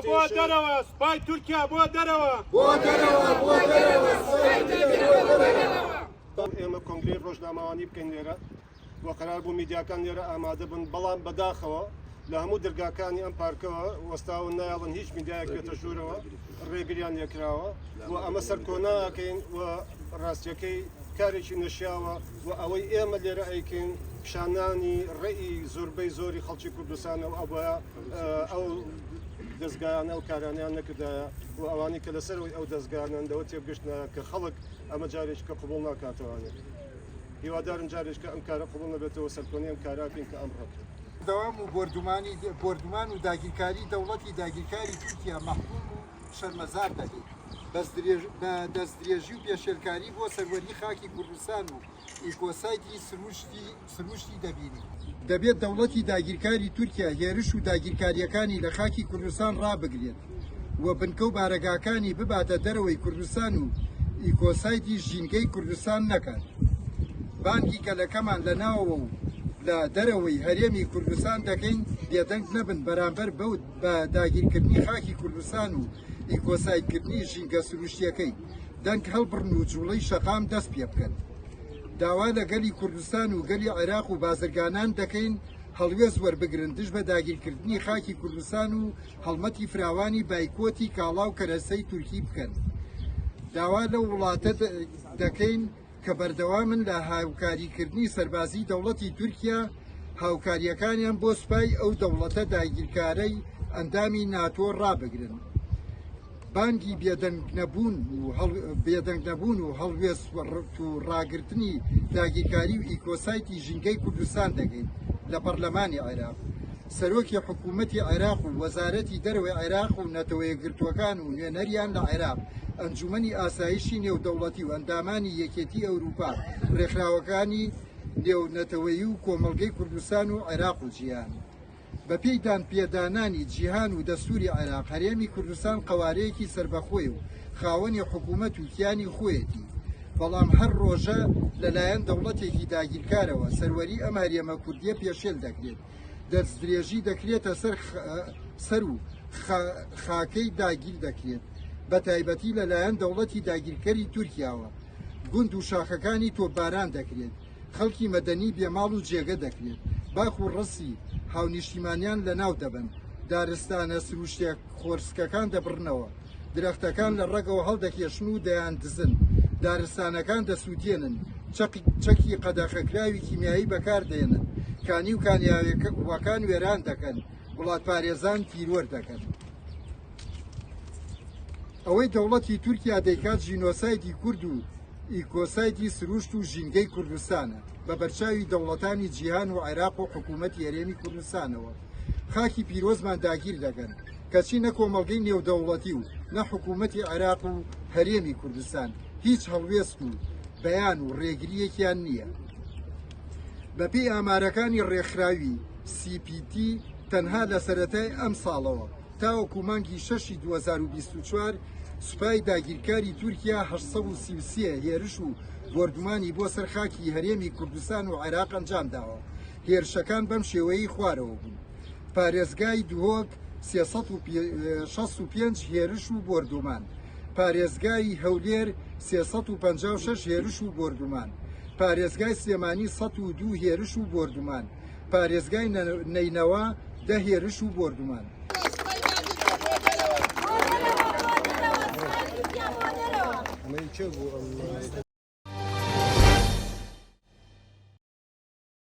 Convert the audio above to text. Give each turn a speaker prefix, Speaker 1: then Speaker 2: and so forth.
Speaker 1: بۆ دەرەوە سوپای تورکیا بۆ دەرەوە
Speaker 2: بۆ دەرەوە بۆ دەرەوە سوپای تورکیا بۆ دەرەوە.
Speaker 3: ئێمە کۆنگرەی ڕۆژنامەوانی بکەین لێرە و قەرار بوو میدیاکان لێرە ئامادە بن، بەڵام بەداخەوە لە هەموو دەرگاکانی ئەم پارکەوە وەستاون نایەڵن هیچ میدیایەک بێتە ژوورەوە، ڕێگریان لێکراوە و ئەمە سەرکۆناکەین و ڕاستیەکەی کارێکی نەشیاوە و ئەوەی ئێمە لێرە ئەیکەین پیشاندانی ڕێی زۆربەی زۆری خەڵکی کوردستانە و ئەوە ئەو دەزگایانە و کارانیان نەکردایە و ئەوانەی کە لەسەرەوەی ئەو دەزگانەن لەوە تێبگەشتنە کە خەڵک ئەمە جارێکی کە قبوڵ ناکاتەوانێ. هیوادارم جارێک کە ئەم کارە قبوڵ نەبێتەوە سەرکۆنەی ئەم کارە بکەین کە ئەمڕۆ کرا.
Speaker 2: بەردەوام و بۆردومانی بۆردومان و داگیرکاری دەوڵەتی داگیرکاری تورکیا مەحکوم و شەرمەزار دەکەین. بە دەستدرێژی و پێشێلکاری بۆ سەروەری خاکی کوردستان و ئیکۆسایدی سروشتی سروشتی دەبینین. دەبێت دەوڵەتی داگیرکاری تورکیا هێرش و داگیرکارییەکانی لە خاکی کوردستان ڕابگرێت و بنکە و بارەگاکانی بباتە دەرەوەی کوردستان و ئیکۆسایدی ژینگەی کوردستان نەکات. بانگی گەلەکەمان لە ناوەوە و لە دەرەوەی هەرێمی کوردستان دەکەین بێدەنگ نەبن بەرامبەر بەو بە داگیرکردنی خاکی کوردستان و ئیکۆسایدکردنی ژینگە سروشتییەکەی، دەنگ هەڵبڕن و جوڵەی شەقام دەست پێبکەن. داوا لە گەلی کوردستان و گەلی عێراق و بازرگانان دەکەین هەڵوێست وەربگرن دژ بە داگیرکردنی خاکی کوردستان و هەڵمەتی فراوانی بایکۆتی کاڵا و کەرەسەی تورکی بکەن. داوا لەو وڵاتە دەکەین کە بەردەوامن لە هاوکاریکردنی سەربازی دەوڵەتی تورکیا، هاوکارییەکانیان بۆ سوپای ئەو دەوڵەتە داگیرکارەی ئەندامی ناتۆ ڕابگرن. بانگی بێدەنگنەبوون و هەڵوێست و ڕاگرتنی داگیرکاری و ئیکۆسایتی ژینگەی کوردستان دەکەین لە پەرلەمانی عێراق. سەرۆکی حکوومەتی عێراق و وەزارەتی دەرەوەی عێراق و نەتەوەیەکگرتووەکان و نوێنەریان لە عێراق، ئەنجوومەنی ئاسایشی نێودەوڵەتی و ئەندامانی یەکێتی ئەوروپا، ڕێکخراوەکانی نێونەتەوەیی و کۆمەڵگەی کوردستان و عێراق و جیهان. بەپێی دانپێدانانی جیهان و دەستووری عێراق، هەرێمی کوردستان قەوارەیەکی سەربەخۆیە و خاوەنی حکوومەت و کیانی خۆیەتی، بەڵام هەر ڕۆژە لەلایەن دەوڵەتێکی داگیرکارەوە سەروەری ئەم هەرێمە کوردییە پێشێل دەکرێت، دەستدرێژی دەکرێتە سەر سەر و خاکەی داگیر دەکرێت، بەتایبەتی لەلایەن دەوڵەتی داگیرکەری تورکیاوە گوند و شاخەکانی تۆپباران دەکرێت. خەڵکی مەدەنی بێ ماڵ و جێگە دەکرێت، باخ و ڕەسی هاونیشتیمانیان لەناو دەبەن، دارستانە سروشتیە خۆرسکەکان دەبڕنەوە، درەختەکان لە ڕەگەوە هەڵدەکێشن و دەیاندزن، دارستانەکان دەسووتێنن، چەکی قەدەخەکراوی کیمیایی بەکاردێنن، کانی و کانیاوەکان وێران دەکەن، وڵاتپارێزان تیرۆر دەکەن. ئەوەی دەوڵەتی تورکیا دەیکات ژینۆسایدی کورد و ئیکۆسایدی سروشت و ژینگەی کوردستانە بە بەرچاوی دەوڵەتانی جیهان و عێراق و حکوومەتی هەرێمی کوردستانەوە خاکی پیرۆزمان داگیر دەکەن کەچی نە کۆمەڵگەی نێودەوڵەتی و نە حکوومەتی عێراق و هەرێمی کوردستان هیچ هەڵوێست و بەیان و ڕێگرییەکیان نییە. بەپێی ئامارەکانی ڕێکخراوی CPT تەنها لە سەرەتای ئەمساڵەوە تاوەکو مانگی شەشی 2024 سوپای داگیرکاری تورکیا 833 هێرش و بۆردومانی بۆ سەر خاکی هەرێمی کوردستان و عێراق ئەنجامداوە. هێرشەکان بەم شێوەیەی خوارەوە بوون. پارێزگای دهۆک 365 هێرش و بۆردومان، پارێزگای هەولێر 356 هێرش و بۆردومان، پارێزگای سلێمانی 102 هێرش و بۆردومان، پارێزگای نەینەوا دە هێرش و بۆردومان.
Speaker 3: ئەمە کێ بوو ئەم؟